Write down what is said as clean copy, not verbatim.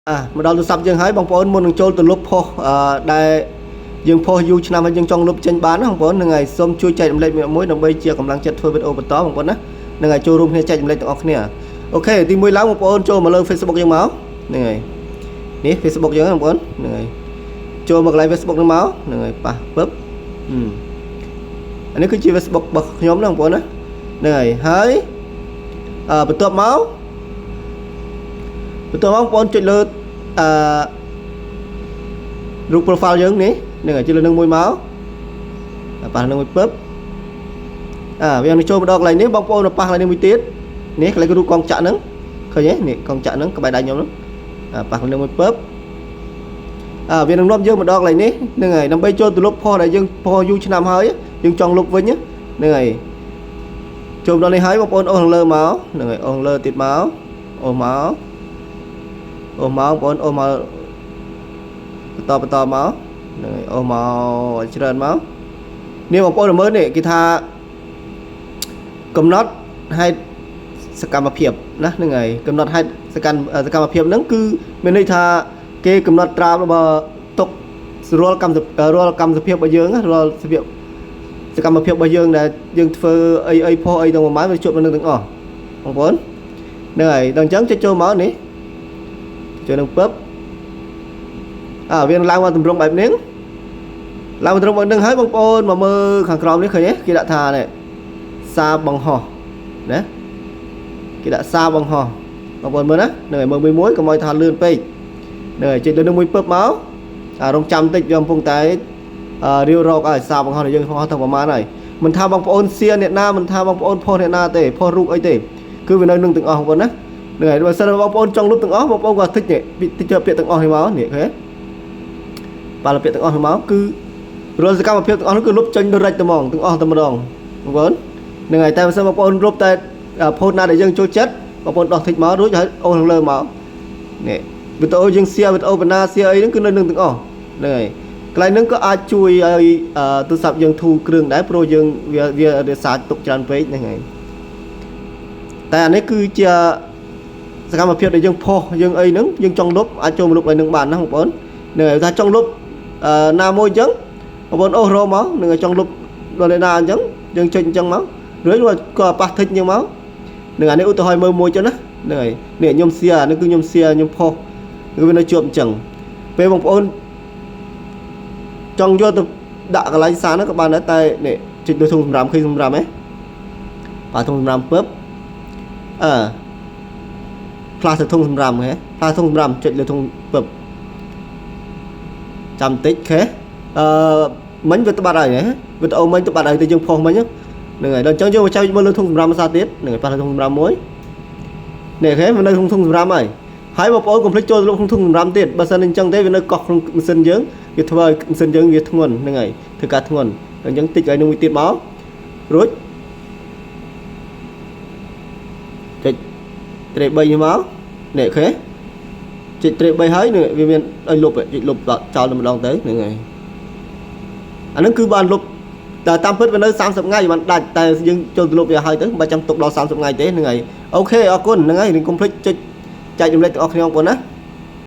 អាមកដល់ទូរស័ព្ទយើងហើយបងប្អូនមុននឹងចូលទៅលុបផុសអឺដែលយើងផុសយូរឆ្នាំហើយយើងចង់លុបចេញបានណាបងប្អូនហ្នឹងហើយសូមជួយចែករំលែកមួយដើម្បីជាកម្លាំងចិត្តធ្វើវីដេអូបន្តបងប្អូនណាហ្នឹងហើយចូលរួមគ្នាចែករំលែកទាំងអស់គ្នាOK ទីមួយឡើងបងប្អូនចូលមកលើ Facebook យើងមកហ្នឹងហើយនេះ Facebook យើងបងប្អូនហ្នឹងហើយចូលមកកន្លែង Facebook ហ្នឹងមកហ្នឹងហើយប៉ះពឹបហឹមអានេះគឺជា Facebook របស់ខ្ញុំណាបងប្អូនណាហ្នឹងហើយហើយអឺបន្ទាប់មកបងប្អូនចុចលើអឺរូប profile យើងនេះហ្នឹងហើយចុចលើនឹងមួយមកប៉ះនឹងមួយពឹបអាវានឹងចូលមកដល់កន្លែងនេះបងប្អូនប៉ះកន្លែងនេះមួយទៀតនេះកន្លែងរូបកងចាក់ហ្នឹងឃើញទេនេះកងចាក់ហ្នឹងក្បែរដៃខ្ញុំហ្នឹងអាប៉ះកន្លែងមួយពឹបអាវានឹងនាំយើងមកដល់កន្លែងនេះហ្នឹងហើយដើម្បីចូលទៅលុបផុសដែលយើងផុសយូរឆ្នាំហើយយើងចង់លុបវិញហ្នឹងហើយចូលដល់នេះហើយបងប្អូនអូសខាងលើមកហ្នឹងហើយអូសខាងលើទៀតមកអូសមកអូសមកបងប្អូនអូសមកបន្តបន្តមកហ្នឹងហើយអូសមកឲ្យច្រើនមកនេះបងប្អូនមើលនេះគេថាកំណត់ហេតុសកម្មភាពណាហ្នឹងហើយកំណត់ហេតុសកម្មភាពហ្នឹងគឺមានន័យថាគេកំណត់ត្រារបស់ទុករាល់កម្មភាពរបស់យើងរាល់សកម្មភាពរបស់យើងដែលយើងធ្វើអីអីផុសអីទាំងប្រហែលវាជួបនៅនឹងទាំងអស់បងប្អូនហ្នឹងហើយដល់អញ្ចឹងចុចចូលមកនេះចូលនឹងពឹបអាវានឹងឡើងមកទម្រង់បែបនេះឡើងមកទម្រង់បែបនេះហើយបងប្អូនមកមើលខាងក្រោមនេះឃើញទេគេដាក់ថានេះសារបង្ហោះណាគេដាក់សារបង្ហោះបងប្អូនមើលណាហ្នឹងហើយមើលមួយមួយកុំឲ្យថាលឿនពេកហ្នឹងហើយចុចលើនឹងមួយពឹបមកអារងចាំតិចវាកំពុងតែរាវរកឲ្យសារបង្ហោះដែលយើងបង្ហោះទាំងប្រហែលហើយមិនថាបងប្អូនសៀអ្នកណាមិនថាបងប្អូនផុសអ្នកណាទេផុសរូបអីទេគឺវានៅនឹងទាំងអស់បងប្អូនណាហ្នឹងហើយបើសិនបងប្អូនចង់លុបទាំងអស់បងប្អូនក៏តិចនេះតិចពាក្យទាំងអស់នេះមកនេះឃើញបាល់ពាក្យទាំងអស់នេះមកគឺរាល់សកម្មភាពទាំងអស់នោះគឺលុបចេញ direct តែហ្មងទាំងអស់តែម្ដងបងប្អូនហ្នឹងហើយតែបើសិនបងប្អូនលុបតែផូតណាដែលយើងចូលចិត្តបងប្អូនដោះតិចមករួចហើយអូសខាងលើមកនេះវីដេអូយើង share វីដេអូបណ្ណា share អីហ្នឹងគឺនៅនឹងទាំងអស់ហ្នឹងហើយកន្លែងហ្នឹងក៏អាចជួយឲ្យទូរស័ព្ទយើងធូរគ្រឿងដែរព្រោះយើងវាវារក្សាទុកច្រើនពេកហ្នឹងហើយតែអានេះគឺជាសកម្មភាពដែលយើងផុសយើងអីហ្នឹងយើងចង់លុបអាចចូលមកលុបឲ្យនឹងបានណាបងប្អូនហ្នឹងហើយថាចង់លុបណាមួយអញ្ចឹងបងប្អូនអូសរមកនឹងចង់លុបដល់ណាអញ្ចឹងយើងចុចអញ្ចឹងមករួចក៏ប៉ះ tick អញ្ចឹងមកនឹងអានេះឧទាហរណ៍មើលមួយចឹងណាហ្នឹងហើយនេះខ្ញុំ share អានេះគឺខ្ញុំ share ខ្ញុំផុសគឺវានៅជាប់អញ្ចឹងពេលបងប្អូនចង់យកទៅដាក់កន្លែងសារហ្នឹងក៏បានដែរតែនេះចុចលើធុងសម្រាមឃើញសម្រាមហ៎បាទធុងសម្រាមពឹបអឺផ្លាស់ទៅធុងសម្រាមហ៎ផ្លាស់ធុងសម្រាមចុចលើធុងពឹបចាំតិចខេអឺមិញវាទៅបាត់ហើយហ៎វីដេអូមិញទៅបាត់ហើយទៅយើងផុសមិញហ្នឹងហើយដល់អញ្ចឹងយើងមកចែកមើលលើធុងសម្រាមភាសាទៀតហ្នឹងហើយប៉ះលើធុងសម្រាមមួយនេះខេវានៅក្នុងធុងសម្រាមហើយហើយបងប្អូនកុំភ្លេចចូលទៅលុបក្នុងធុងសម្រាមទៀតបើសិនអញ្ចឹងទេវានៅកោះក្នុងម៉ាស៊ីនយើងវាធ្វើឲ្យម៉ាស៊ីនយើងវាធ្ងន់ហ្នឹងហើយធ្វើការធ្ងន់អញ្ចឹងតិចឲ្យនឹងមួយទៀតមករួចចុចត្រេ3នេះមកនេះខេចុចត្រេ3ហើយនេះវាមានឲ្យលុបចុចលុបចោលតែម្ដងទៅហ្នឹងហើយអាហ្នឹងគឺបានលុបតែតាមពិតវានៅ30ថ្ងៃបានដាច់តែយើងចូលទៅលុបវាហើយទៅមិនបាច់ចាំទុកដល់30ថ្ងៃទេហ្នឹងហើយ OK អរគុណហ្នឹងហើយកុំភ្លេចចុចចែករំលែកទាំងអស់គ្នាបងប្អូនណា។